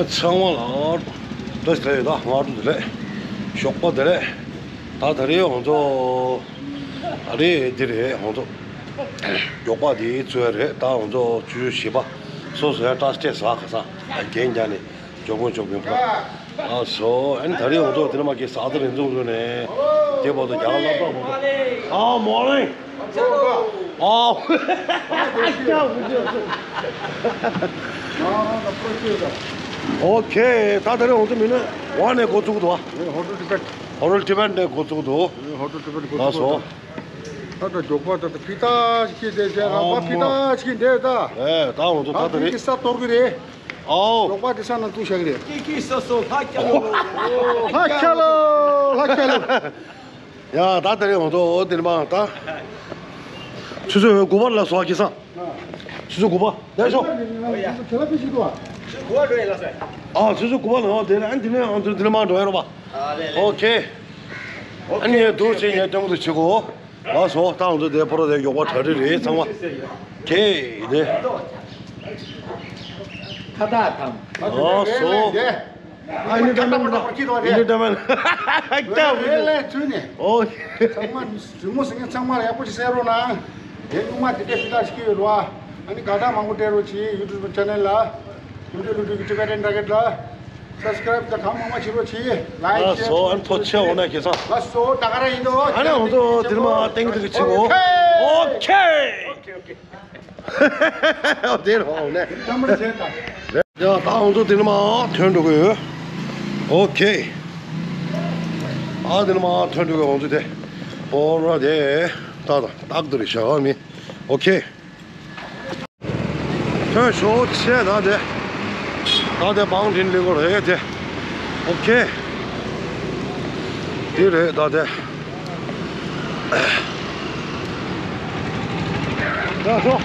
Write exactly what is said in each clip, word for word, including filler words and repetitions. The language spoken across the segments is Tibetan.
ཚང་མ་ལ་བཀྲ་ཤིས་བདེ་ལེགས། ད་སྔ་དྲོ་བདེ་ལེགས། ཞོགས་པ་བདེ་ལེགས། ད་ད་རེས་ང་ཚོ་ད་རེས་འདི་རེད། ང་ཚོ་མགྱོགས་པ་འདི་ཚུད་རེད། ད་ང་ཚོ་ཆུ་ཚོད་བཞི་པ་སོ་སོ་ཡང་བཀྲ་ཤིས་བདེ་ལེགས་ཟ་ག་ས་རྒྱན་རྒྱག་ནས་མགྱོགས་པོ་མགྱོགས་པོ་ཡིན་པ། ཨ་སོ་ཨན་ད་རེས་ང་ཚོ་དེ་ནས་མ་གི་ས་ད་རེས་འཛོམས་འཛོམས་ནས་དེ་བར་དུ་རྒྱ་གར་སློབ་གྲྭ་བར་དུ། ཨ་མོ་ལེ། ཨ། ཨོ་ཁེ། ད་ད་རེས་ང་ཚོ་མི་ནི་ཝ་ནས་འགོ་བཙུགས་འདུག་ཨ། ཧོ་ཊེལ་ཊི་བེཊ། ཧོ་ཊེལ་ཊི་བེཊ་ནས་འགོ་བཙུགས་འདུག་ཧོ་ཊེལ་ཊི་བེཊ་འགོ་བཙུགས་འདུག་ཨ་སོ། ད་ད་མགྱོགས་པ་ད་ད་ཕི་ཏ་ཞིག་བསྡད་བྱས་རང་པ་ཕི་ཏ་ཞིག་བསྡད་ད། ཨེ་ད་འོང་དུ་ད་ད་ད་ཕི་རེད། ཏི་ས་གཏོར་གི་རེད། ཨའོ། མགྱོགས་པ་དེ་ས་ན་ཏུ་ཤག་རེད། ཀི་ཀི་སོ་སོ་ལྷ་ཁྱ་ལོ། ལྷ་ཁྱ་ལོ། ལྷ་ཁྱ་ལོ། ཡ་ད་ད་རེས་འོང་དུ་འོ་དེ་ནི་མ་ད། ཆུ་ཚོད་དགུ་པ་ལ་སོ་ཨ་ཁི་སང་། ཆུ་ཚོད་དགུ་པ་ལས་ཤོག་ཁྱེད་ལ་ཕི་ཞིག་ཏུ་ཨ། ཆུ་ཚོད་དགུ་པ་འགྲོ་ཡ་ལ་སོ། ཨ་ཆུ་ཚོད་དགུ་པ་ལ་འོ་དེ་ནི་ཨ་འདི་ནས་འོང་དུ་འདི་ནི་མ་འགྲོ་ཡ་རོ་པ། ཨོ་ཁེ། ཨ་ནི་ཡ་འདུག་ཅེས་ངས་སྟོན་གི་འདུག་བྱེད་གོ། ལགས་སོ། ད་ང་ཚོ་དེ་པོ་ར་དེ་མགྱོགས་པ་གྲ་སྒྲིག་རེད་ཚང་མ། ཁེ་དེ། ཁ་བཏགས་དང་། ལགས་སོ། ཨ་ནི་ད་མན་ད། ཨ་ནི་ད་མན། ཁྱེད་རེད་ལས་ཚུལ་ནས། ཨོ། ཚང་མ་རི་མོ་ཟེར་མཁན་ཚང་མ་ལ་ཡག་པོ་ཞིག་གསན་རོགས་གནང་། དེ་སྔོན་མ་དེ་འདྲའི་ཕི་ཏ་ཞིག་ཡོད་རོ། ཨ་ནི་དགའ་རྟགས་མང་པོ་སྤྲད་རོགས་གྱིས་ཡུ་ཊུབ་ཆེ་ནལ་ལ། ཡུ་ཊུབ་ལུ་ཊུབ་ཀྱི་ཊི་བེ་ཊན་ཊར་གེཊ་ལ། སབ་སི་ཀ་རེབ་དང་གང་མང་མང་བྱེད་རོགས་གྱིས། ལའིཀ། ཨ་ཤེར། སོ་ཨན་ཐོ་ཆེ་འོ་ན་ཁེ་སང་། ལགས་སོ། ད་ག་རང་ཡིན་དོ། ཨ་ནི་འོ་ཚོ་དེ་མ་ཏེང་ཏེ་ཆེ་འོ། ཨོ་ཁེ། ཨོ་ཁེ་ཨོ་ཁེ། ཨོ་དེ་རོ་འོ་ནས། ད་འོ་ཚོ་དེ་མ་ཐོན་འགྲོ་གི་ཡོད། ཨོ་ཁེ། ཨ་དེ་མ་ཐོན་འགྲོ་གི་འོ་ཚོ་དེ། ཨོ་ར་དེ། ད་ད་ཏག་ཏུ་རེ་ཤ་མི། ཨོ་ཁེ། ཐོན་ཤོག་ཆེ་ད་དེ། ད་དེ་བང་དྲིན་ལི་གོ་རེད་དེ། ཨོ་ཁེ། དེ་རེད་ད་དེ། ད་ཤོག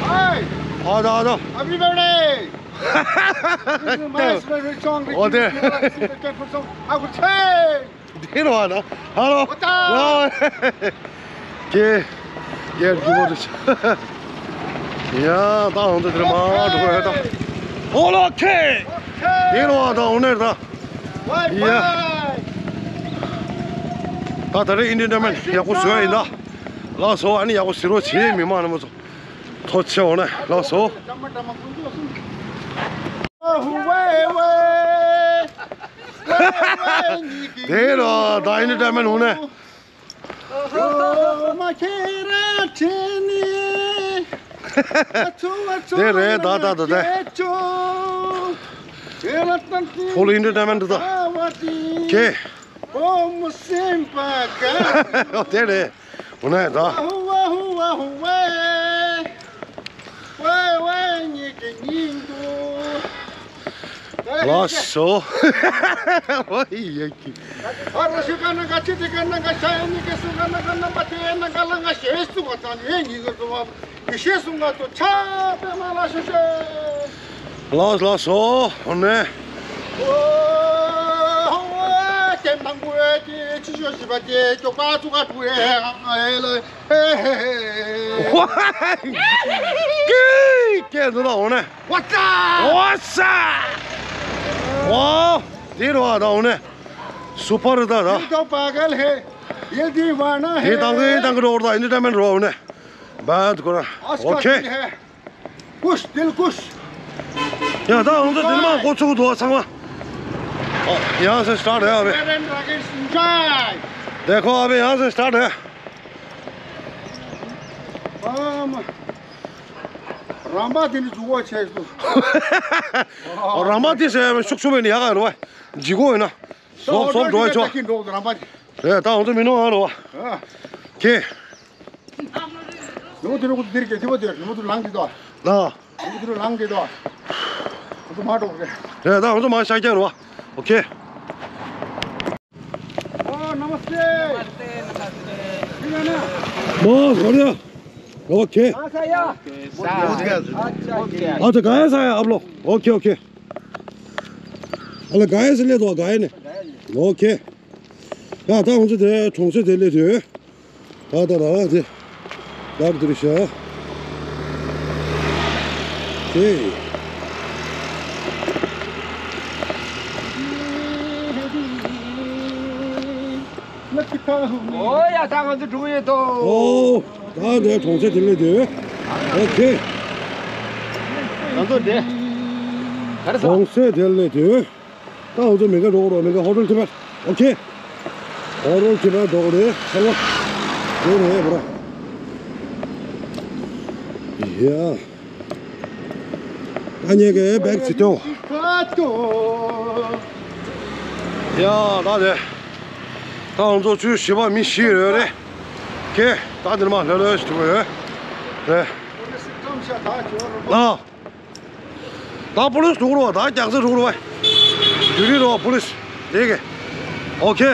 Hi, ཨ་ད་ཨ་ད། Happy birthday! This is my favorite song. ཨོ་དེ། Happy birthday. དེ་རུ་བ་ན། ཧ་ལོ། ཨོ་ད། ལོ། ཀེ། ཀེ་རྒྱུ་མོ་དུ་ཆ། ཡ་ད་འོང་དུ་དེར་མ་འགྲོ་ཡ་ད། ཨོ་ལོ་ཁེ། དེ་རུ་བ་ད་འོང་ནས་ད། ཡ། ད་ད་རེས་ཨིན་ཌི་ཡན་ཊ་མན་ཡག་པོ་བཟོས་ཡིན་ད། ལགས་སོ། ཨ་ནི་ཡག་པོ་ཟེར་རོགས་བྱེད། མི་མང་རྣམ་པ་ཚོ། ཐོ་ཆེ་འོ་ན་ལགས་སོ། དེ་ལ་ད་ཨིན་ཌི་ཡན་ཊ་མན་འོ་ན། དེ་རེད་ད་ད་ད་ད། ཕུལ་ཨིན་ཊར་ཊེན་མེན་ཊི་ད། ཁེ། དེ་རེད། འོ་ན་ད། ལགས་སོ། ཨོ་ཡེ་ཀི། ལགས་ལགས་སོ། འོ་ནས། ཀི་ཀེ་འདུག་ད་འོ་ནས། What's up? What's up? ཝའོ། དེ་རུ་བ་ད་འོ་ནས། སུ་པར་ད་ད། ये तो पागल है, ये दीवाना है। དེ་དང་གི་དང་གི་རོ་ད་ཨིན་ཊར་ཊེན་མེན་ཊི་རོ་འོ་ནས། བད་གོ་ར། ཨོ་ཁེ། खुश, दिल खुश। ཡ་ད་འོ་ཚོ་དེ་མ་འགོ་ཚུགས་འདུག་ཚང་མ། ཨོ་ཡང་སེ་སི་ཊར་ཊི་ཧེ་ཨ་བེ། देखो अभी यहाँ से स्टार्ट है। རང་པ་དེ་ནི་འཇུག་གོ་ཆེ་སུ། ཨོ་རང་པ་དེ་སེ་ཤུགས་ཆུང་མེད་ནི་ཡག་ག་རུ་བ། འཇིག་གོ་ཡོད་ན། ཟོག་ཟོག་འགྲོ་ཆོག་རེད་ད་འོ་ཚོ་མི་ནོ་ཨ་རུ་བ། ཁེ། ནུ་དེ་རུ་དེར་གེ་དེ་བ་དེ་ནུ་དེ་རུ་ལང་དེ་དོ། ན། ནུ་དེ་རུ་ལང་དེ་དོ། ནུ་དེ་མ་འགྲོ་གེ། རེད་ད་འོ་ཚོ་མ་ཤག་རྒྱག་རུ་བ། ཨོ་ཁེ། ओ नमस्ते। नमस्ते, नमस्ते। ठीक है ना? बहुत बढ़िया। ओके। कहाँ से आया? अच्छा, अच्छा। अच्छा, गया से आया आप लोग? Okay, okay. अरे, गया से ले दो, गया ने। गया ले। ओके। ད་ད་ང་ཚོ་དེ་གྲོང་ཚོ་དེ་སླེབས་དུས། ད་ད་ད་དེ་ལག་དེ་རེད་ཤག་དེ། ཨོ་ཡ། ད་ང་ཚོ་འགྲོ་གི་ཡོད་དོ། ཨོ། ད་འདི་གྲོང་གསེབ་དེ་ལས་དེ། ཨོ་ཁེ། ང་ཚོ་འདི། ག་རེ་ཟ། གྲོང་གསེབ་དེ་ལས་དེ། ད་ང་ཚོ་མི་འགའ་འགྲོ་གི་རེད། མི་འགའ་ཧོ་ཊེལ་ཐི་བེཊ། ཨོ་ཁེ། ཧོ་ཊེལ་ཐི་བེཊ་འགྲོ་གི་རེད། ཧེ་ལོ། དེ་རེད་བུ་ར། ཡ། ད་ངེད་ཀྱི་བེག་ཅིག་སྟོན། ཡ། ད་དེ། ད་ང་ཚོ་ཆུ་བཞི་པ་མི་བཞི་ཡོད་རེད། ཁེ། ད་འདིར་མ་ལྷོད་ལྷོད་ཞིག་འགྲོ་གི་ཡོད་རེད། ཨ། ད་པུ་ལིས་འགྲོ་གི་རེད་པ། ད་རྒྱག་རྩེ་འགྲོ་གི་རེད་པ། རྒྱུག་རིང་རེད་པ་པུ་ལིས་དེ་གི། ཨོ་ཁེ།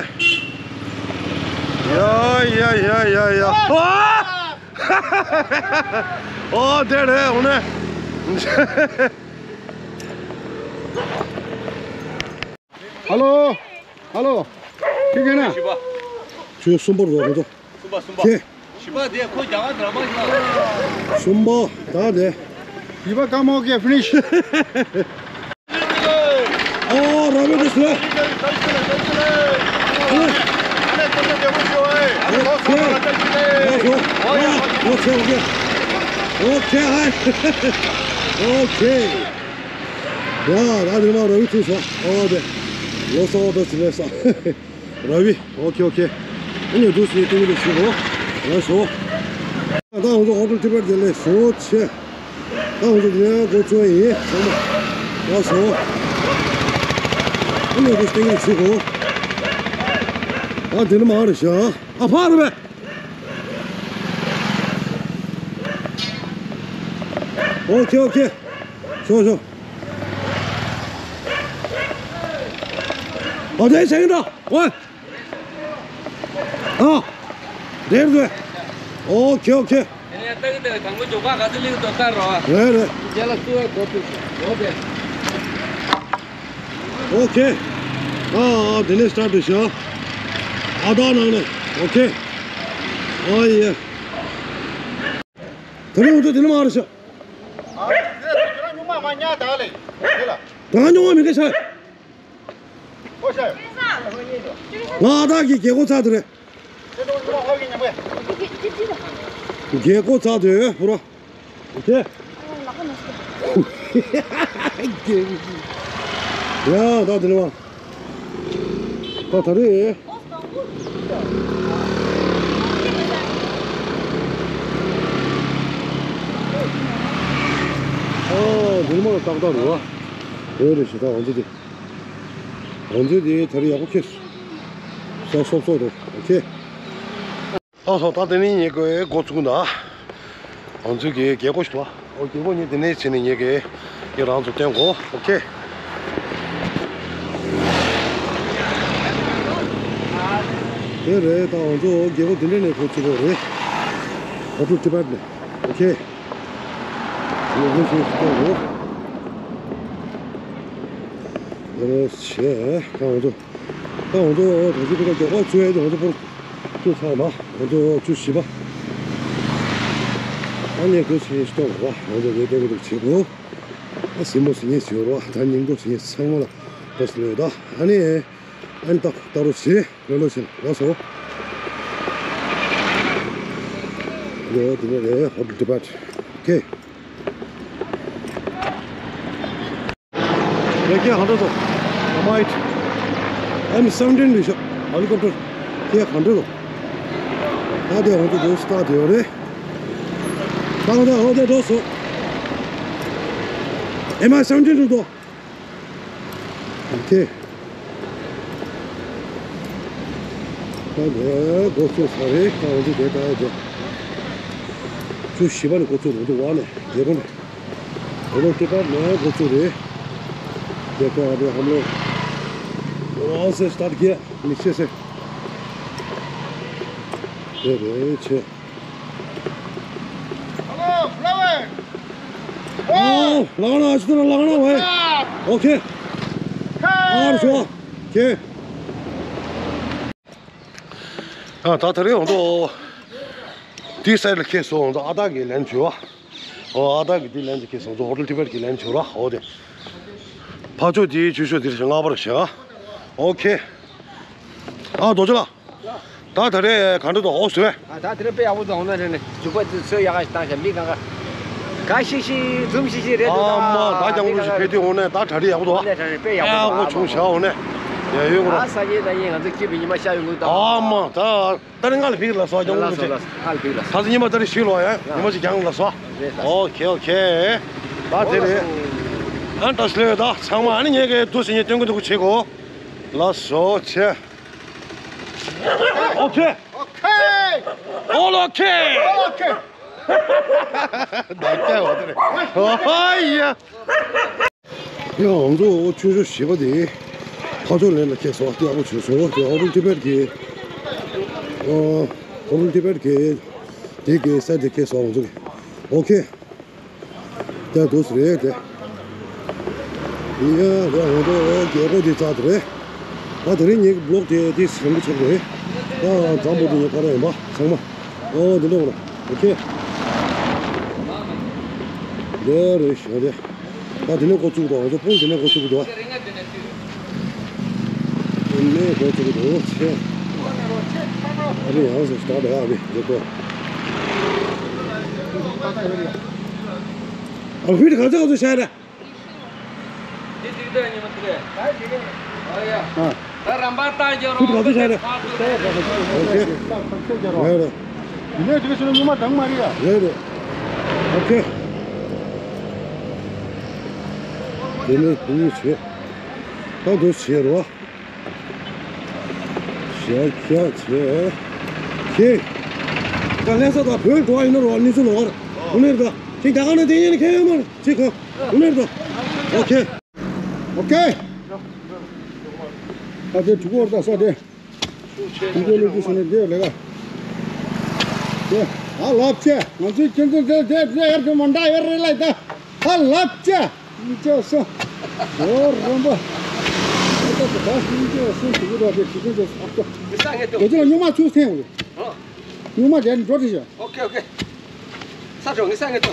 ཡ་ཡ་ཡ་ཡ་ཡ། ཨ། ཨོ་དེ་རེད། འོ་ནས། ཧ་ལོ། ཧ་ལོ། ཁྱེད་ཀྱི་ན། བཞི་པ། ཁྱོད་གསུམ་པ་རོགས་མི་འདུག་གསུམ་པ། གསུམ་པ། ཁྱེད། བཞི་པ་དེ་ཁོ་རྒྱ་གར་འདྲ་མ་ཡིན་ན། གསུམ་པ་ད་དེ། བཞི་པ་ཀ་མོ་ཀེ་ཕི་ནིཤ། ཨོ་ར་བི་དེ་སུ། ཨོ་ཁེ། ཨོ་ཁེ། ཨོ་ཁེ། ཨོ་ཁེ། ཨོ་ཁེ། ཡ། ད་དེ་མ་ར་བི་ཚུགས་སོང་། ཨོ་དེ། ལོ་སོ་ཨོ་དེ་སུ་ལས་སོ། ར་བི། ཨོ་ཁེ་ཨོ་ཁེ། ཨ་ནི་འདུག་སེ་ཏིང་ལི་ཞུ་གོ། ལགས་སོ། ད་ང་ཚོ་ཧོ་ཊེལ་ཐི་བེཊ་དེ་ལས་སོ་ཆེ། ད་ང་ཚོ་དེ་ནས་འགོ་བཙུགས་ཡིན། ཚང་མ། ལགས་སོ། ཨ་ནི་འདུག་སེ་ཏིང་ལི་ཞུ་གོ། ཨ་དེ་ནི་མ་རེད་ཤག་ཨ་ཕ་རེད་པས། ཨོ་ཁེ་ཨོ་ཁེ། ཤོག་ཤོག་ཨོ་དེ་ཆེ་གི་འདྲ། ཨོ། ཨ། འདིར་འདུག་ཨོ་ཁེ་ཨོ་ཁེ། དེ་ནས་ཏག་ཏག་དང་པོ་འཇོག་པ་ག་ཚོད་ལེགས་འདུག་ལྟ་རོགས། རེད་རེད། རྗེས་ལ་བསུ་བའི་འགོ་ཚུགས། ཡོད་པས། ཨོ་ཁེ། ཨ་ཨ་དེ་ནས་སི་ཊར་ཊི་བྱ། ཨ་ད་ནང་ནས། ཨོ་ཁེ། ཨ་ཡེ། ད་རེས་འོ་ཚོ་དེ་ནས་མ་རེད་ཤག་ཨ་དེ་ཁྱོད་རང་སྨྱུག་མ་མ་ཉར་ད་ལེ། དེ་ལ། ད་སྨྱུག་མ་མི་དགའ་ཤག་ཨོ་ཤ། ང་ཨ་ད་གི་རྒྱལ་སྒོ་ཚར་དུ་རེད། རྒྱལ་སྒོ་ཚར་དུ་ཡོད་བུ་ར། ཨོ་ཁེ། རྒྱལ་སྒོ། ཡ་ད་དེ་ནས་མ། ད་ད་རེས། ཨ་དེ་ནས་མ་ཏག་ཏག་རེད་བ། རེད་རེད་ཞེ་ད་ང་ཚོ་དེ། ང་ཚོས་དེ་ད་རེས་ཡག་པོ་ཁེལ་སོང་། ས་སོབ་སོབ་རེད། ཨོ་ཁེ། ཨོ་སོ། ད་དེ་ནས་ངེད་ཀྱི་འགོ་བཙུགས་ན། ང་ཚོས་ཀྱི་རྒྱལ་སྒོ་ཞིག་འདུག་ཨོ་རྒྱལ་སྒོ་ནས་དེ་ནས་ཕྱིན་ནས་ངེད་ཀྱི་ངེད་རང་ཚོ་བསྟན་དགོས། ཨོ་ཁེ། དེ་རེད། ད་ང་ཚོ་རྒྱལ་སྒོ་དེ་འདྲ་ནས་འགོ་བཙུགས་དགོས་རེད། ཧོ་ཊེལ་ཊི་བེཊ་ནས། ཨོ་ཁེ། ངེད་སྒོ་ཞིག་བཙུགས་དགོས། ཨོ་ཤེ། ད་ང་ཚོ། ད་ང་ཚོ་ད་ཅི་ཁོ་ན་མགྱོགས་པ་བཙུགས་ཡས་དེ་ང་ཚོ་པོར་བཙུགས་ཚར་ན་ང་ཚོ་བཅུ་བཞི་པ། ཨ་ནི་ཁོ་ཆེ་སྟོང་བ་ང་ཚོ་ངའི་སྟོང་གི་འདུག་བྱེད་དགོས། ཨ་སྲིན་མོ་ཟིན་ངེས་བྱེད་རོགས། ད་སྙིང་པོ་ཟིན་ངེས་ཚང་མ་ལ་ད་སྲིན་མོ་ད། ཨ་ནི་ཨན་ཏག་ཏག་རོ་བྱེད་ལོ་ལོ་བྱེད་ལ་སོ། ཡོ་དེ་ནས་རེད། ཧོ་ཊེལ་ཊི་བེཊ། ཨོ་ཁེ། ཡ་ཁྱེད་ཧ་འདྲ་དོ། མ་ཡིད། ཨེམ་སེ་བེན་ཊིན་རེད་ཤག་ཧེ་ལི་ཀོབ་ཊར། ཁྱེད་ཧ་འདྲ་དོ། ད་དེ་ཧོ་ཏེ་དོ་སི་ད་དེ་ཡོད་རེད། ད་ཧོ་ཏེ་ཧོ་ཏེ་འགྲོ་སོང་། ཨེམ་ཨའི་སེ་བེན་ཊིན་རེད་དོ། ཨོ་ཁེ། ད་དེ་འགོ་ཚུགས་ས་རེད། ད་ཧོ་ཏེ་དེ་ད་དེ། བཅུ་བཞི་པ་ནས་འགོ་ཚུགས་རེད་འདུག་བ་ལས་རྒྱལ་པོ་ནས། ཨོ་ལོ་ཏི་པར་ནས་འགོ་ཚུགས་རེད། देखो अभी हम लोग वहाँ से स्टार्ट किया, नीचे से। ये रे छे। Hello, flower. ओ, लगाना, अच्छी तरह लगाना भाई। हाँ। ओके। हाँ। और सुना। के। ཨ་ད་ད་རེས་ང་ཚོ་དེའི་སའིཌ་ལ་ཁེལ་སོང་། ང་ཚོ་ཨ་ཏག་གི་ལན་བྱོས་བ། ཨོ་ཨ་ཏག་གི་དེའི་ལན་དུ་ཁེལ་སོང་། ང་ཚོ་ཧོ་ཊེལ་ཊི་བེཊ་གི་ལན་བྱོས་ར། ཨོ་དེ་ཕར་ཕྱོགས་དེའི་ཆུ་ཤོག་དེར་ཞིག་སྔ་པར་བྱེད་ཨ། ཨོ་ཁེ། ཨ་རྡོ་རྗེ་ལགས། ད་ད་རེས་ག་འདྲ་འདུག་ཨོ་སུ་རེད། ཨ་ད་དེ་རིང་དཔེ་ཡག་པོ་འདུག་འོང་ན་རེད་ནས་འཇུག་པ་དེ་ཚོས་ཡག་ག་ཞིག་བཏང་ཤག་མི་གང་ག་ག་ཤིག་ཤིག་འཛུམ་ཤིག་ཤིག་རེད་འདུག་ཨ་མ་ད་ཀྱང་ཀུ་ཤིག་ཕེ་དུས་འོང་ནས་ད་གྲ་སྒྲིག་ཡག་པོ་འདུག་ཨ་དཔེ་ཡག་པོ་ཨ་འདུག་ཨོ་ཆུང་ཤག་འོང་ནས་ཡ་ཡོད་གོ་ཨ་ས་ཡེ་ད་ཡེ་ང་ཚོ་སྐྱིད་པའི་ཉི་མ་ཤར་ཡོང་གི་འདུག་ཨ་མ་ད། ད་རེས་ང་ལ་ཕིག་ལ་སོ་ཀྱང་ལ་སོ་ལ་སོ་ལ་ཕིག་ལ་སོ། ད་ཚོ་ཉི་མ་ད་རེས་ཤིག་ལོ་ཡ་ཉི་མ་ཅིག་ཀྱང་ལ་སོ། རེད་ད། ཨོ་ཁེ་ཨོ་ཁེ། ད་དེ་རེད། ཨ་ད་སླེ་ད་ཚང་མ་ཨ་ནི་ངས་གི་དུ་སི་ཉེ་སྟོན་གི་འདུག་ཆེ་གོ། ལ་སོ་ཆེ། ཨོ་ཁེ། ཨོ་ལ་ཁེ། ཨོ་ལ་ཁེ། ད་ཀྱ་བ་དེ་རེད། ཨ་ཡ། ཡང་ང་ཚོ་ཆུ་ཚོད་བཞི་པ་དེ་ཕ་ཚོ་ལེན་ལ་ཁེལ་སོང་། དེ་ཨ་ཁུ་ཆུ་ཚོད་དེ་ཨོ་རུ་ཏི་པེར་གི་ཨོ་རུ་ཏི་པེར་གི་དེ་གི་སར་དེ་ཁེལ་སོང་ང་ཚོ་གི། ཨོ་ཁེ། དེ་དུས་རེད་དེ། ཡ་དེ་ང་ཚོ་རྒྱལ་པོ་དེ་རྩ་དེ་རེད། ད་དེ་རིང་ངེད་ཀྱི་བློག་དེ་དེ་སེམས་པ་ཆགས་རེད། ད་འཛམ་བུ་གླིང་ག་རེ་ཡིན་པ་ཚང་མ། ཨོ་དེ་འདྲ་འོ་ན་ཨོ་ཁེ། དེ་རེད་ཤག་དེ། ད་དེ་ནས་འགོ་བཙུགས་དང་ང་ཚོ་དཔུང་དེ་ནས་འགོ་བཙུགས་འདུག་དེ་ནས་འགོ་བཙུགས་འདུག་ཆེ། ཨ་རེ་ཡང་སུ་སྟག་དེ་ཨ་རེ་དེ་གོ། ཨ་ཧུད་ག་ཚོད་ག་ཚོད་བྱས་རེད། དེ་དུས་ད་ཉི་མ་དེ་རེད། ཨ་ཡ། ཨ། ད་རམ་པ་ད་རྒྱ་རོ། ཁུ་ཁ་ཁུ་ཤ་རེད། ཨོ་ཁེ། རེད་རེད། ཡིན་ནའི་དེ་ག་ཕྱིར་ཉི་མ་དྭངས་མ་རེད་ཡ། རེད་རེད། ཨོ་ཁེ། དེ་ནས་དེ་ནས་བྱེད། ད་འདུག་བྱེད་རོ། ཤ་ཁྱ་བྱེད། ཁེ། ད་ལྷ་ས་དང་བོད་འགྲོ་བ་ཡིན་ན་རོ་གནས་ཚུལ་ལོག་ར། དངོས་གནས་རེད་ད། ཁྱེད་རྒྱ་གར་ནས་དེ་ཡིན་ན་ཁྱེད་ཡོད་མ་རེད། ཅི་གང་། དངོས་གནས་རེད་ད། ཨོ་ཁེ། ཨོ་ཁེ། ད་དེ་གྲུ་གུ་བར་ད་ས་དེ། ཁྱིམ་སྡེ་སློབ་ཕྲུག་ཟེར་ནས་དེ་ལས་ཀ། དེ་ཨ་ལབ་ཆེ་ང་ཚོའི་ཁྱིམ་སྡེ་དེ་དེ་དེ་ཡར་དུ་མ་འདྲ་ཡོད་རེད་ལ་ད་ཨ་ལབ་ཆེ་ཨིན་ཅོ་སོ། ཨོ་རོམ་པ། ཨ་ད་ད་ཨིན་ཅོ་སོ་ཞུ་གི་རོགས་དེ་ཞུ་གི་ཅོ་སོ། ཨ་ཅོ། མི་ས་ངེ་ཏོ། དེ་ཚོ་ལ་སྨྱུག་མ་ཚུགས་ཐེངས་འོ། ཨོ། སྨྱུག་མ་དེ་འགྲོ་དེ་ཤོ། ཨོ་ཁེ་ཨོ་ཁེ། ས་ཅོ་མི་ས་ངེ་ཏོ།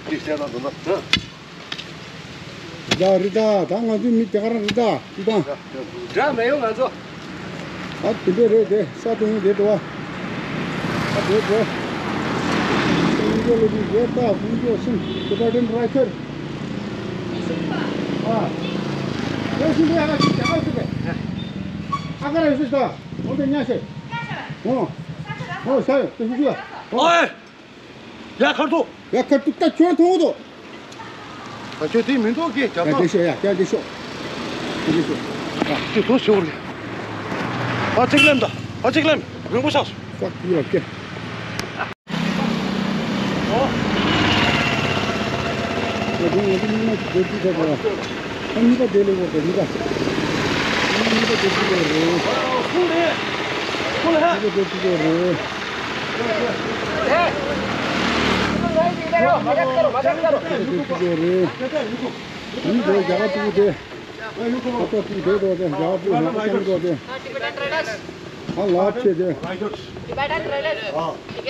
དེ་ཤེས་ན་འདུག་ན། ཨ། ད་རི་ད་ད་ང་ཚོའི་མི་དེ་ག་རང་རི་ད་ཅི་དང་། འདྲ་མེད་ཡོང་ང་ཚོ། ཨ་དེ་འདྲ་རེད་དེ་ས་དེ་ཡིན་དེ་འགྲོ་བ། ཨ་དེ་འགྲོ། ཀུན་སྤྱོད་ལོ་རྒྱུས་ཡོད་ད་ཀུན་སྤྱོད་སུམ་ཏི་པ་ཏན་ར་ཁར། ཨ། ཡ་ཤིན་ཏུ་ཡ་ང་ཤིན་ཏུ་ཡ་ང་ཤིན་ཏུ། ཨ་ཀ་ར་ཡོད་སུ་ད། འོ་དེ་ཉ་ཤེ། འོ། འོ་ཤ་ཡོད་དེ་ཤིན་ཏུ་ཡ། འོ། ཨོའེ། ཡ་ཁར་ཏུ། ཡ་ཁར་ཏུ་ད་ཁྱོད་མཐོང་འདུག་ད་ཁྱོད་དེ་མི་འདུག་གེ་རྒྱ་ཡ་ཐང་། དེ་ཤོ་ཡ་ཡ་དེ་ཤོ། དེ་ཤོ། ཨ་ཁྱོད་ཐོ་ཤོར་རེད། ཨ་ཅིག་ལེམ་ད། ཨ་ཅིག་ལེམ་རིང་པོ་ཆགས་སོང་། ཕག་ཡ་ཀེ། ཨོ། ད་དུང་ང་ཚོ་མི་མ་ཅིག་སྡོད་ཅིག་ད་གོ་ཡ། ཨ་གཉིས་པ་དེ་ལས་བོར་ད་གཉིས་པ། ཨ་གཉིས་པ་དེ་ཅིག་ལས་རེད། ཨོ་ཁུ་ལེ། ཁུ་ལེ་ཧ། གཉིས་པ་དེ་ཅིག་ལས་རེད།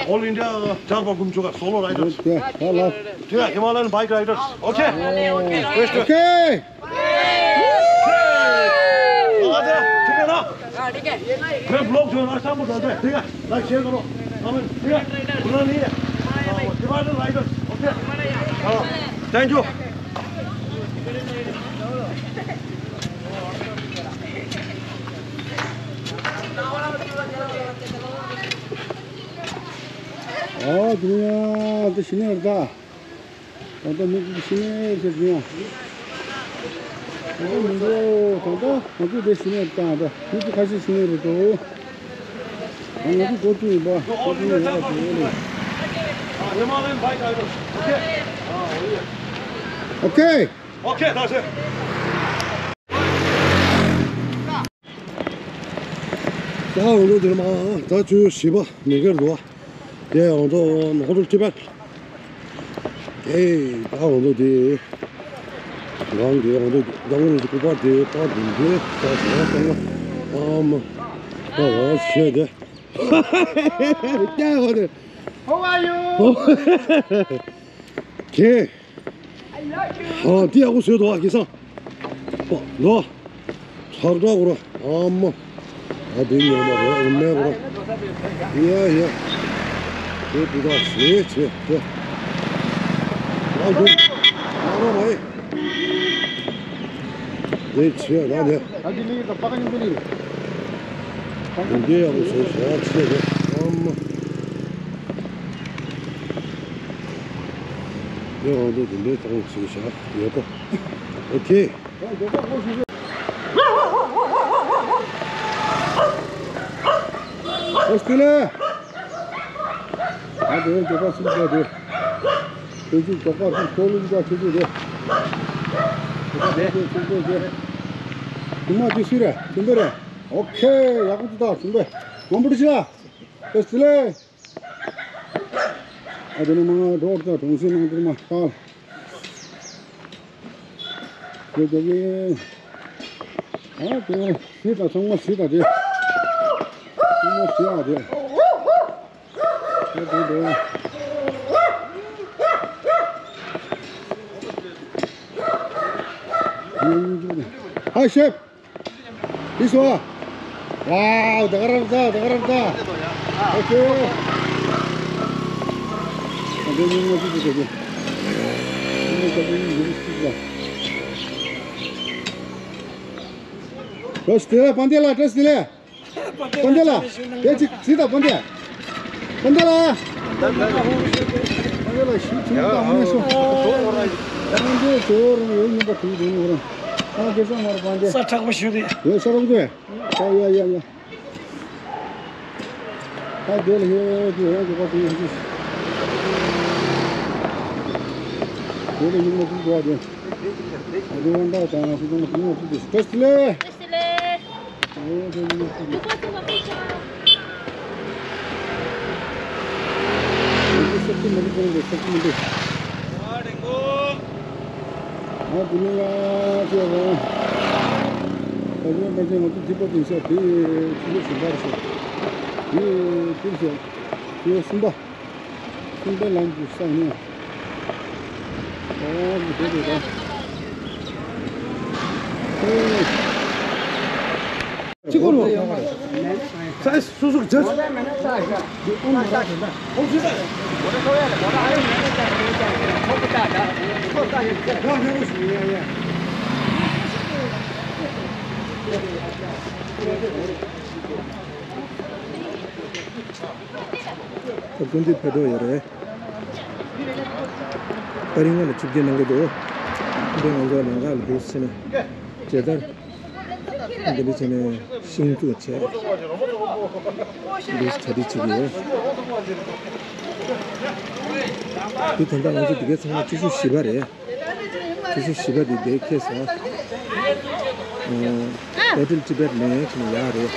All India Charpa Gumchuka solo riders. Okay, Himalayan bike riders. Okay. Okay. ठीक है ना? मैं ब्लॉग जो है ना शाम को डालते हैं, ठीक है? लाइक शेयर करो। कमेंट, ठीक है? बुरा नहीं है। हाँ, हिमालयन राइडर्स, ओके? हाँ, thank you. ཨོ་དེ་ཡང་དེ་ཤི་ནས་རེད་ད། ད་ལྟ་མི་ཤི་ནས་ཟེར་གྱི་ཡང་། ད་ལྟ་མི་འགྲོ། ད་ལྟ་ང་ཚོ་དེ་ཤི་ནས་རེད་ད། ད་མི་ཚོ་ཁ་ཤས་ཤི་ནས་རེད་འགྲོ། ད་ང་ཚོ་འགོ་བཙུགས་ཡིན་པ། འགོ་བཙུགས་ཡིན་ཡག་ག་བྱེད་ཡོད་རེད། ཨོ་ཁེ། ཨོ་ཁེ། ད་ཟེར། ད་འོང་དུ་དེར་མ་ད་ཆུ་བཞི་པ་མི་སྒེར་འགྲོ་བ། དེ་འོང་དུ་ནོར་དུ་ཅི་པད། དེ་ད་འོང་དུ་དེ། རང་དེ་འོང་དུ་རྒྱང་རིང་སྐུ་པར་དེ་པར་དེ་དེ་ད་ཟ་བ་བཏང་ན་ཨ་མ་ད་རང་བྱས་དེ། ཀྱ་འོང་དེ། How are you? ཁྱེད། ཧ་དེ་ཡག་པོ་བཟོས་འདུག་ཨ་ཁེ་སང་། པ་ལོ། ཚར་འདྲ་གོ་ར་ཨ་མ། ཨ་དེ་ཉོ་མ་རེད། ཨ་མེད་པ། ཡ་ཡ། དེ་དེ་དག་ཞེས་བྱས་ཏེ། ཨ་དེ། ཨ་རོ་རེད། དེ་ཆེ་ཡ་ད་དེ། ད་དེ་ལི་ད་པ་ཀ་ཉིན་པ་ལི། དེ་ཡག་པོ་བཟོས་ཤག་ཆེ་རེད། ཨ་མ། དེ་འོང་དུས་དེ་འདྲའི་ཐང་བཟོས་ཤག་ཡོད་ཀོ། ཨོ་ཁེ། ཨོ་སྟི་ལེ། ཨ་དེ་རྒྱབ་པ་སུམ་ཅུ་དེ། དེ་ཚོ་རྒྱབ་པ་སུམ་ཅུ་ལུག་པ་ཆེ་ཆེ་རེད། དེ་ཚོ་ཆེ་ཆེ་རེད། དེ་མ་དེ་སུ་རེད། ཆུན་པོ་རེད། ཨོ་ཁེ། ཡག་པོ་འདུག་ད་ཆུན་པོ། མང་པོ་འདྲི་ཤི་ལ། ཨོ་སྟི་ལེ། ཨ་དེ་ནས་མ་འགྲོ་ད་གྲོང་གསེབ་ནང་དེར་མ་ཁ། དེ་དེ་གི། ཨ་དེ་ཞིག་དང་ཚང་མ་ཞིག་དང་དེ། ཚང་མ་ཞིག་ཨ་དེ། དེ་དེ་དེ། ཨ་ཤེབ། This one. Wow, ད་ག་རང་ད་ད་ག་རང་ད། Okay. ཨ་འདི་ཉིན་མོ་ཅིག་ཅིག་ཅིག་ཉིན་མོ་ཅིག་ཅིག་ཅིག་ཅིག་ད་སྟེ་ལ་པན་ཏེ་ལ་ད་སྟེ་ལ། པན་ཏེ་ལ། དེ་ཅིག་ཅིག་ད་པན་ཏེ། པན་ཏེ་ལ། པན་ཏེ་ལ་ཞིག་ཅིག་ད་མ་ནས་སོང་། པན་ཏེ་ཟོར་ཡོད་ཉིན་པ་དུས་དུས་ནོར། ཨ་དེ་ས་མར་པན་ཏེ། ས་དྲག་པོ་ཞུ་རེད། ཡོད་ས་རོགས་དེ། ཨ་ཡ་ཡ་ཡ། ད་དེ་ལ་ཧེ་དེ་ཧོང་གི་པ་དེ་ཡིན་ཅིག་དེ་ལ་ཡིན་མ་ཅིག་གོ་དེ། ཨ་དེ་ཝན་ད་དང་སུ་དང་སུ་མ་ཅིག་དེ་ཏེ་སི་ལེ། ཏེ་སི་ལེ། ཨོ་དེ་ཡིན་མ་ཅིག་དེ། དེ་ས་ཀི་མ་འདུག་གོང་དེ་ས་ཀི་མ་འདུག་ཨ་དེ་ནས་ཡ་ཅེ་རོ། ད་ཡོད་ད་ཅེ་ང་ཚོ་དེ་པ་དེ་ཤ་དེ་ཆུ་ཚོད་གསུམ་པར་ཤ། དེ་དེ་ཤ་དེ་གསུམ་པ། གསུམ་པའི་ལམ་གྱི་ས་ནས། ཨོ་དེ་དེ་དེ། ཅི་གོ་རོ། ས་སུ་སུ་ཇ། ད་སྐུ་མདུན་ཕེབས་འགྲོ་ཡོད་རེད། ད་རིང་ང་ལ་ཆིབས་བསྒྱུར་གནང་གི་འདུག་འདི་ང་ཚོ་ལམ་ཁ་ལ་འདུག་ཟེར་ནས་མཇལ་དར། འདི་འདྲ་བྱས་ནས་ཤིང་བཙུགས་བྱས། འདི་གྲ་སྒྲིག་བྱེད་ཀྱི་ཡོད། འདི་ད་ལྟ་ང་ཚོ་འདི་གའི་ཚང་མ་བཅུ་བཞི་བཞི་པ་རེད། བཅུ་བཞི་བཞི་པ་འདི་འདིར་འཁེལ་སོང་། ཨ། Battle Tibet ནས་ཁྱོན་ཡག་རེད།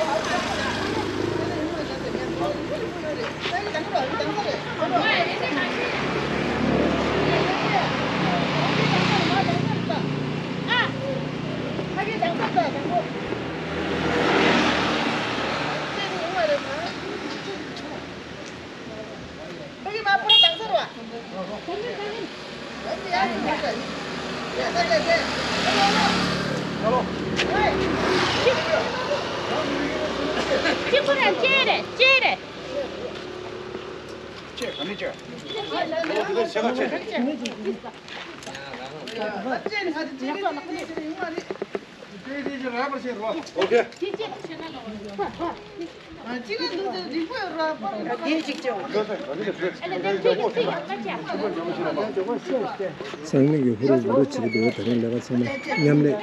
ཚང་མས་ཀྱི་ཧུ་རུ་ཧུ་རུ་བྱེད་ཀྱི་འདུག་ད་རིང་ལས་ཀ་ཚང་མ་མཉམ་ལས།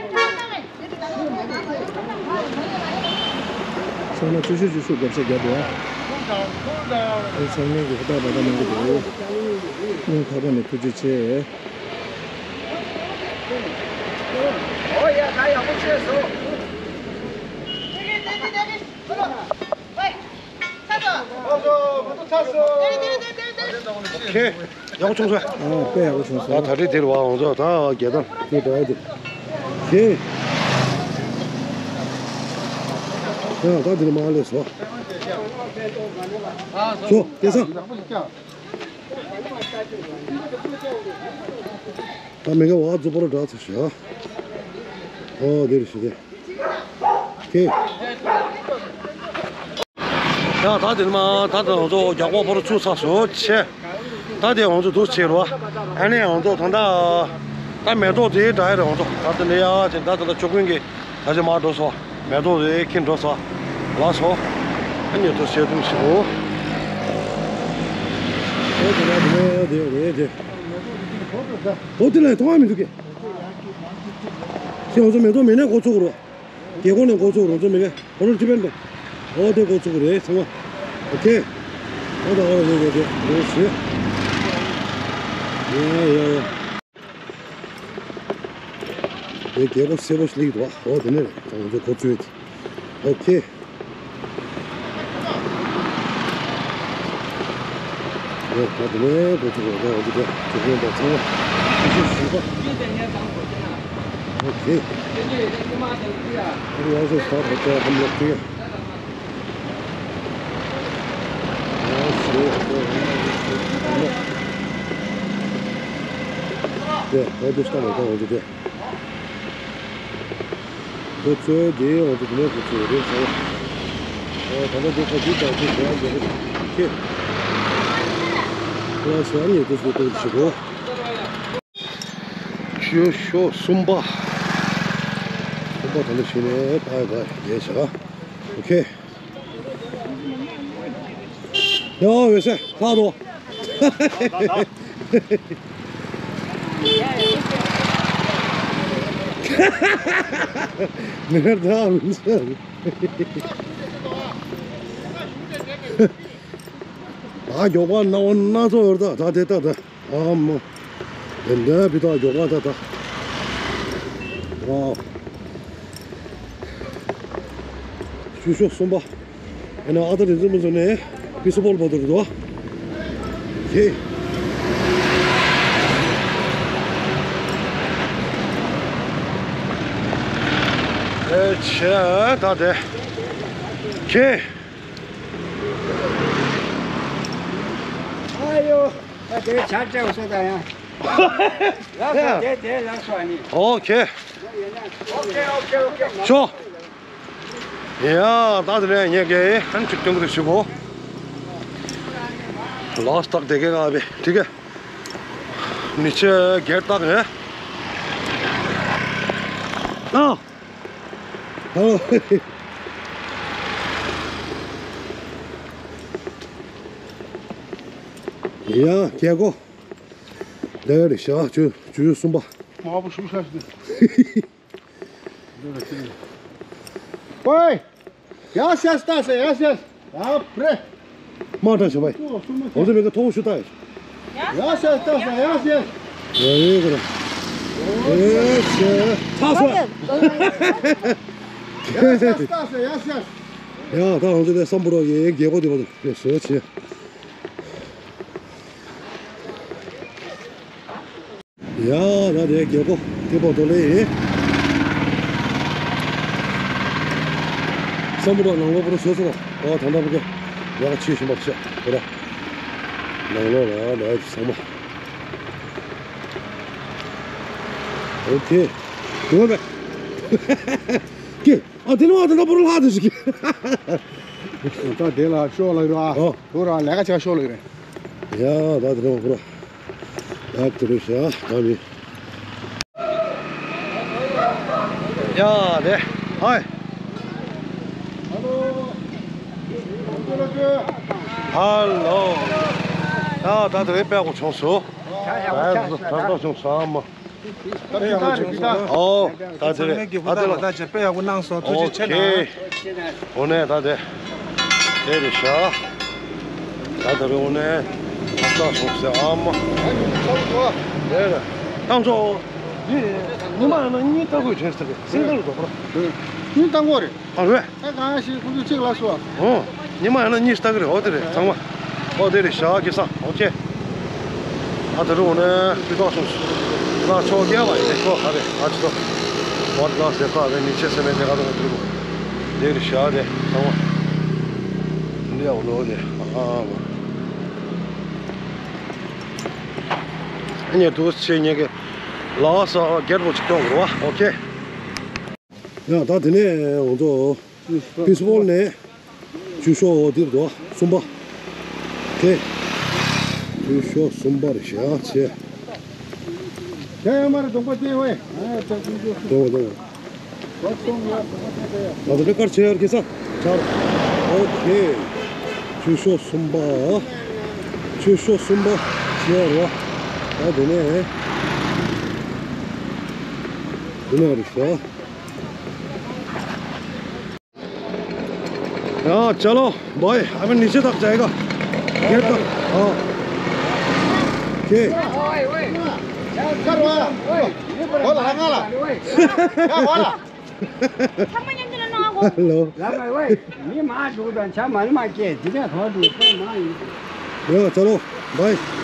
ཚང་མ་བཅུ་བཞི་བཅུ་བཞི་བརྒྱབ་ས་བརྒྱབ་འདུག་ཨ་ཚང་མས་ཀྱི་ཧུར་ཐག་འབད་ཐག་གནང་གི་འདུག་སྙིང་ཐག་པ་ནས་ཐུགས་རྗེ་ཆེ། ཨོ་ཡ་ད་ཡག་པོ་བྱས་སོང་། ཁེ། ཡག་པོ་བྱུང་སོང་། ཨ་དཔེ་ཡག་པོ་བྱུང་སོང་། ད་ད་རེས་དེར་བ་འོང་ཚོ་ད་རྒྱལ་དམ། དེ་འདྲ་དེ། ཁེ། ཡང་ད་དེ་ནས་མ་ལས་སོ། སོ་སྐལ་བཟང་། ད་མི་འགའ་བ་རྫུ་པོ་རུ་འདྲ་ཚོ་ཞོ། ཨོ་དེ་རུ་ཞུ་དེ། ཁེ། ཡ་ད་དེ་ནི་མ་ད་ད་ང་ཚོ་རྒྱག་པ་ཕོར་ཚུགས་ཚར་སོང་ཆེ། ད་དེ་ང་ཚོ་འདུག་བྱེད་རོགས། ཨ་ནི་ང་ཚོ་ད་ད་ད་མེ་ཏོག་དེ་འདྲ་ཡ་རེད། ང་ཚོ་ད་ད་ནི་ཡ་ཅིག་ད་ད་ད་ཆུ་ཀུན་གྱི་ད་ཅི་མ་འགྲོ་སོང་། མེ་ཏོག་དེ་ཁྱེར་འགྲོ་སོང་། ལགས་སོ། ཨ་ནི་འདུག་བྱེད་དུ་ཞིག་གོ། ཨོ་དེ་ན་དེ་ན་དེ་རེད་དེ། ཨོ་དེ་ལ་མཐོང་བ་མི་འདུག་གས། ཁྱེད་ང་ཚོ་མེ་ཏོག་མེད་ན་འགོ་ཚུགས་རོགས། རྒྱལ་སྒོ་ནས་འགོ་ཚུགས་རོགས་ཚོ་མི་རེད། ཁོ་རང་ཅི་ཕན་འདྲ། ཨོ་དེ་འགོ་ཚུགས་རེད་ཚང་མ། ཨོ་ཁེ། ཨོ་ད་ཨོ་རེད་རེད་རེད་རེད་ཞེས། ཡ་ཡ་ཡ། དེ་རྒྱལ་པོ་སེར་པོ་ཞིག་སླེབས་འདུག་ཨོ་དེ་ནས་རེད་ང་ཚོ་འགོ་ཚུགས་རེད། ཨོ་ཁེ། ཨོ་ད་དེ་ནས་འགོ་ཚུགས་རོགས་ཨོ་དེ་དེ་ཚོ་ཕན་འདྲ་ཚང་མ་ཤུ་ཤུ་ཞིག་པ། ཨོ་ཁེ། ཨོ་ཡ་ཟེར་ས་ད་ད་ཧམ་ལོག་ཁེ། ཆུ་ཤོག་གསུམ་པ། གསུམ་པ་ད་ནི་ཕྱིན་ནས་ད་ཡ་ད་ཡས་བྱ། ཨོ་ཁེ། ཡ་འོད་ཟེར་ལྷག་འདུག་མེར་ད་འོད་ཟེར། ད་མགྱོགས་པ་སྣང་བ་སྣ་ཚོགས་ཡོད་ད་ད་དེ་ད་ད། ཨ་མ། དེ་འདྲ་བི་ཏག་མགྱོགས་པ་ད་ད། ཨ། ཆུ་ཤོག་གསུམ་པ། ཨ་ནི་ཨ་ད་རི་འཛིན་མི་འཛིན་ནས་པི་སི་པོལ་བོ་དུ་རུ་དོ། ཧེ། ཨེ་ཆེ་ད་དེ། ཁེ། ཨ་ཡོ། ད་དེ་ཆ་སྤྲད་སོ་ད་ཡང་། ལགས་སོ་དེ་དེ་ལགས་སོ་ཨ་ནི། ཨོ་ཁེ། ཨོ་ཁེ་ཨོ་ཁེ་ཨོ་ཁེ། ཤོ། ཡ་ད་དེ་ནས་ངས་ཀྱི་ཧན་ཅིག་སྟོན་གི་ཞུ་གོ། ལགས་སྟག་དེ་གས་ང་བས་དེ་གས། མི་ཆེ་སྒེར་སྟག་རེད། ཨ། ཨོ། ཡ་རྒྱལ་སྒོ། ལས་རེད་ཤག་ཆུ་ཆུ་གསུམ་པ། མ་བུ་ཤུ་ཤ་ཤི། ཝེ། ཡ་ཤེས་ཏ་སེ་ཡ་ཤེས། ཡ་པྲེ། མ་ཏྲ་ཤི་བའི། འོ་ཚོ་མེ་ག་ཐོག་ཤུ་ཏ་ཡ། ཡ་ཤེས་ཏ་སེ་ཡ་ཤེས། ཡ་ཡེ་ག་ར། ཨེ་ཤེས། ཐ་སོ། ཡ་ཤེས་ཏ་སེ་ཡ་ཤེས། ཡ་ད་འོ་ཚོ་དེ་སམ་བྷོ་ཊ་ཡེ་རྒྱལ་སྒོ་དེ་བ་དེ་བཟོ་ཆེ། ཡ་ད་དེ་རྒྱལ་པོ་དེ་པོ་དོ་ལེ་ཡིན། སམ་བྷོ་ཊ་ནང་ལོགས་པོ་རུ་བཟོས་སོང་། ཨོ་ད་ལྟ་བུ་ག་ཡག་ཆེ་ཞིམ་པ་བྱས་པོ་ར། ནང་ལོགས་ལ་ལ་ཚང་མ། ཨོ་ཁེ། དུ་བ་བས། ཀེ། ཨ་དེ་ནི་བ་ད་ལྟ་བུ་རུ་ལྷག་དུ་ཞིག་ད་དེ་ལ་ཤོག་ལ་ར། ཨོ། བུ་ར་ལས་ཀ་བྱ་ཤོག་ལ་རེད། ཡ་ད་དེ་ནི་བ་བུ་ར། ད་དེ་རུ་ཤ་ད་མི། ཡ་དེ། ཧའི། ཧ་ལོ། ཡ་ད་དེ་རེད་པད་གོ་བྱུང་སོ། ད་ད་བྱུང་སོ་ཨ་མ། ཨོ། ད་དེ་རེད། ཨ་དེ་ལ། ད་ཅེ་དཔེ་ཡག་པོ་གནང་སོང་། ཐུགས་རྗེ་ཆེ་གནང་། ཨོ་ཁེ། འོ་ནས་ད་དེ། དེ་རེད་ཤག་ད་དེ་རེད་འོ་ནས། ད་སོང་ཟེར་ཨ་མ། དེ་རེད། ཏང་ཚོ། ཉི་མ་ཡང་ན་གཉིས་ལྟ་དགོས་དྲན་ཟེར་གི་སེང་ལྟར་རྡོ་པར། གཉིས་ལྟ་དགོས་རེད། ཨ་རེད། ད་གང་ཞིག་ཁོ་ཚོས་གཅིག་ལ་སོ། ཨོ། ཉི་མ་ཡང་ན་གཉིས་ལྟ་གི་རེད། ཨོ་དེ་རེད་ཚང་མ། ཨོ་དེ་རེད་ཤག་གི་ས་ཨོ་ཁེ། ཨ་ད་རུང་ནས་སྤུས་དག་སོང་། ང་ཕྱོགས་རྒྱག་པ་ཡིན་ཏེ་ཁོ་ཧ་རེ་ཨ་ཅི་ཏོ། ཝར་ལ་ཟེར་ཁ་རེ་མི་ཆེ་སེ་མེད་དེ་ག་ཏོ་འགྲོ། དེ་རེད་ཤག་དེ་ཚང་མ། འདི་ཡག་ལོ་དེ་ཨ་ཨ། ཉེ་དུ་ཆེ་ཉེ་གི་ལ་ས་རྒྱལ་པོ་ཅིག་ཏོ་རོ་ཨོ་ཁེ། ཡ་ད་དེ་ནས་འོང་ཚོ། པི་སི་པོལ་ནས། ཆུ་ཤོག་འོ་འདིར་འདུག་གསུམ་པ། ཁེ། ཆུ་ཤོག་གསུམ་པ་རེད་ཤག་ཆེ། དེ་ཡང་མར་གདོང་པ་བསྟན་བས། ཨ་ཅག་ཀུན་ཅོ། གདོང་པ་བསྟན་བས། ད་ལྟ་དཀར་ཆེ་ཡར་གྱི་ས་ཆར། ཨོ་ཁེ། ཆུ་ཤོག་གསུམ་པ། ཆུ་ཤོག་གསུམ་པ་ཆེ་ཡར་བ། ད་དེ་ནས། དེ་ནས་རེད་ཤག་ཡ། ཅ་ལོ། བའི། ཨ་མི་ནི་ཤི་དག་ཅའི་ག་ཡེ་དག་ཨ། ཁེ། ཚང་མ་མཉམ་དུ་ལ་ནང་ཨ་གོ། ལོ། ལ་མ་ཝེ། མི་མ་འགྲོ་དང་ཆ་མ་ལ་མ་སྐྱེ་འདི་འདྲ་ག་འགྲོ་ས་མ་ཡིན། ཡ། ཅ་ལོ། བའི།